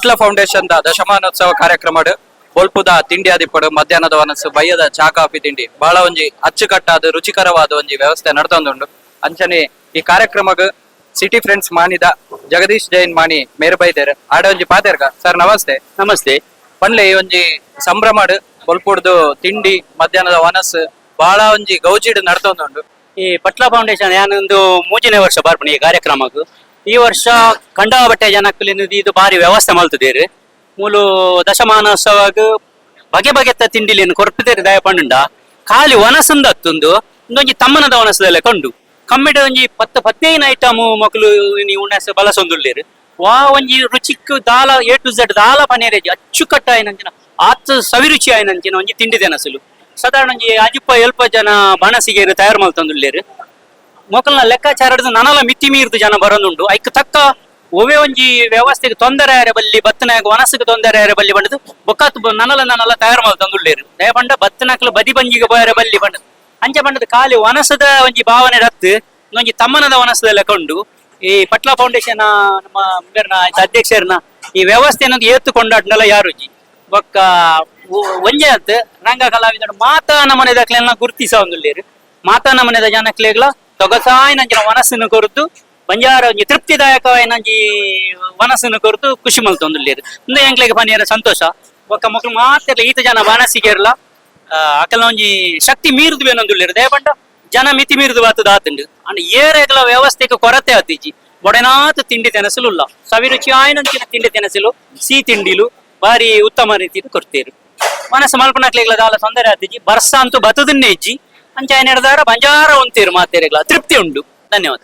Patla foundation the ದಶಮಾನೋತ್ಸವ ಕಾರ್ಯಕ್ರಮಡ್ ಬೊಲ್ಪುದ ತಿಂಡಿ ಆದಿಪ್ಪಡು, ಮಧ್ಯಾಹ್ನದ ವನಸ್ಸು, ಬಯ್ಯದ ಚಾ ಕಾಫಿ ತಿಂಡಿ ಬಹಳ ಒಂಜಿ ಅಚ್ಚುಕಟ್ಟಾದ ರುಚಿಕರವಾದ ಒಂಜಿ ವ್ಯವಸ್ಥೆ ನಡ್ತೊಂದುಂಡು. ಅಂಚನೆ ಈ ಕಾರ್ಯಕ್ರಮಗ್ ಸಿಟಿ ಫ್ರೆಂಡ್ಸ್ ಮಾಣಿದ ಜಗದೀಶ್ ಜೈನ್ ಮಾಣಿ ಮೇರು ಬೈದೇರ್. ಆಡ ಒಂಜಿ ಪಾತೆರ್ಗ. ಸರ್, ನಮಸ್ತೆ. ನಮಸ್ತೆ. ಪನ್ಲೆ, ಈ ಒಂಜಿ ಸಂಭ್ರಮಡ್ ಬೊಲ್ಪುಡ್ದು ತಿಂಡಿ, ಮಧ್ಯಾಹ್ನದ ವನಸ್ಸು ಬಹಳ ಒಂಜಿ ಗೌಜಿಡ್ ನಡ್ತೊಂದುಂಡು. ಈ ಪಟ್ಲ ಫೌಂಡೇಶನ್ ಯಾನೊಂದು ಮೂಜನೇ ವರ್ಷ ಬರ್ಪುನಿ ಈ ಕಾರ್ಯಕ್ರಮಕ್ಕೆ. ಈ ವರ್ಷ ಕಂಡಾಬಟ್ಟೆ ಜನಕ್ಕುಲಿನ ಇದು ಬಾರಿ ವ್ಯವಸ್ಥೆ ಮಲ್ತದೇರು. ಮೂಲು ದಶಮಾನೋತ್ಸವಗ್ ಬಗೆ ಬಗೆತ ತಿಂಡಿಲಿನ ಕೊರ್ಪುದೇರು. ದಯ ಪಂಡುಂಡ ಖಾಲಿ ವನಸುಂದ ಅತ್ತುಂದು ಇಂದೊಂಜಿ ತಮ್ಮನದ ವನಸದಲ್ಲೇ ಕಂಡು ಕಮ್ಮಿಡ ಒಂಜಿ 10 15 ಐಟಮ್ ಮಕ್ಕಳು ನೀವು ಉಣಸ ಬಳಸೊಂದುಲ್ಲೇರು. ವಾ ಒಂಜಿ ರುಚಿಕ್ ದಾಲ A to Z ದಾಲ ಪನೇರೇಜಿ. ಅಚ್ಚುಕಟ್ಟಾಯಿನಂಚಿನ, ಆತ್ ಸವಿರುಚಿ ಆಯಿನಂಚಿನ ಒಂಜಿ ತಿಂಡಿ ತಿನಸುಲು. ಸಾಧಾರಣ ಒಂಜಿ ಅಜಿಪ್ಪ ಎಲ್ಪ ಜನ ಬಾಣಸಿಗೆರು ತಯಾರು ಮಲ್ತೊಂದುಲ್ಲೇರು. ಮೊಕಲ್ನ ಲೆಕ್ಕಾಚಾರದ ನನಲ ಮಿತಿ ಮೀರ್ದು ಜನ ಬರೋದುಂಡು. ಐಕ್ ತಕ್ಕ ಒವೇ ಒಂಜಿ ವ್ಯವಸ್ಥೆಗೆ ತೊಂದರೆ ಆರೆ ಬಲ್ಲಿ, ಬತ್ತನಾಗ ವನಸ್ಸಿಗೆ ತೊಂದರೆ ಆರೆ ಬಲ್ಲಿ ಬಂಡದು ಬೊಕ್ಕತ್ ನನಲ ನನಲ ತಯಾರು ಮಲ್ತೊಂದುಲ್ಲೇರು. ದಯ ಪಂಡ ಬತ್ತನಕ್ಲು ಬದಿ ಬಂಜಿಗೆ ಬೋಯರೆ ಬಲ್ಲಿ ಬಂಡದು. ಅಂಚ ಬಂಡದ ಖಾಲಿ ವನಸದ ಒಂಜಿ ಭಾವನೆ ರತ್ತು ಒಂಜಿ ತಮ್ಮನದ ವನಸದ ಕೊಂಡು ಈ ಪಟ್ಲ ಫೌಂಡೇಶನ್ ನಮ್ಮ ಮೇರ್ನ ಅಧ್ಯಕ್ಷರನ್ನ ಈ ವ್ಯವಸ್ಥೆಯನ್ನು ಏತ್ತು ಕೊಂಡಾಡ್ನಲ್ಲ ಯಾರುಜಿ. ಬೊಕ್ಕ ಒಂಜೆ ಅತ್ ರಂಗ ಕಲಾವಿದರು ಮಾತಾ ನಮನೆದ ಅಕ್ಲೆನ ಗುರ್ತಿಸ ಒಂದುಲ್ಲೇರು. ಮಾತಾ ನಮನೆದ ಜನಕ್ಲೆಗ್ಲ ತೊಗಸಾಯಿನಂಚಿನ ವನಸ್ಸನ್ನು ಕೊರತು ಬಂಜಾರ ಒಂಜಿ ತೃಪ್ತಿದಾಯಕವಾಯಿನಂಜಿ ವನಸ್ಸನ್ನು ಕೊರತು ಖುಷಿ ಮಲ್ತೊಂದುಲ್ಲೇರು. ಇಂದು ಎಂಕ್ಲೆಗ್ ಪನಿಯರ ಸಂತೋಷ. ಬೊಕ್ಕ ಮೊಕ್ಲು ಮಾತೆರ್ಲ ಈತ ಜನ ಬಾಣಸಿಗೆರ್ಲ ಅಕಲ್ನ ಒಂಜಿ ಶಕ್ತಿ ಮೀರುದು ಬೇನೊಂದುಲ್ಲೇರು. ದಯಪಂಡ ಜನ ಮಿತಿ ಮೀರುದು ಬಾತದ ಆತುಂಡು ಅಂಡ್ ಏರೆಗ್ಲ ವ್ಯವಸ್ಥೆಗೆ ಕೊರತೆ ಆತಿಜಿ. ಬೊಡೆನಾತ್ ತಿಂಡಿ ತಿನಸುಲು ಉಲ್ಲ. ಸವಿರುಚಿ ಆಯ್ನಂಚಿನ ತಿಂಡಿ ತಿನಸುಲು, ಸಿಹಿ ತಿಂಡಿಲು ಬಾರಿ ಉತ್ತಮ ರೀತಿಯಲ್ಲಿ ಕೊಡ್ತೇರು. ಮನಸ್ಸು ಮಲ್ಪನಕ್ಲೆಗ್ಲ ದಾಲ ತೊಂದರೆ ಆತಿಜಿ. ಬರ್ಸ ಅಂತೂ ಬತ್ತದನ್ನೇ ಇಜ್ಜಿ. ಅಂಚ ಹಿಡ್ದಾರ ಬಂಜಾರ ಉಂತೇರು. ಮಾತೇರೆಗ್ಲ ತೃಪ್ತಿ ಉಂಡು. ಧನ್ಯವಾದ.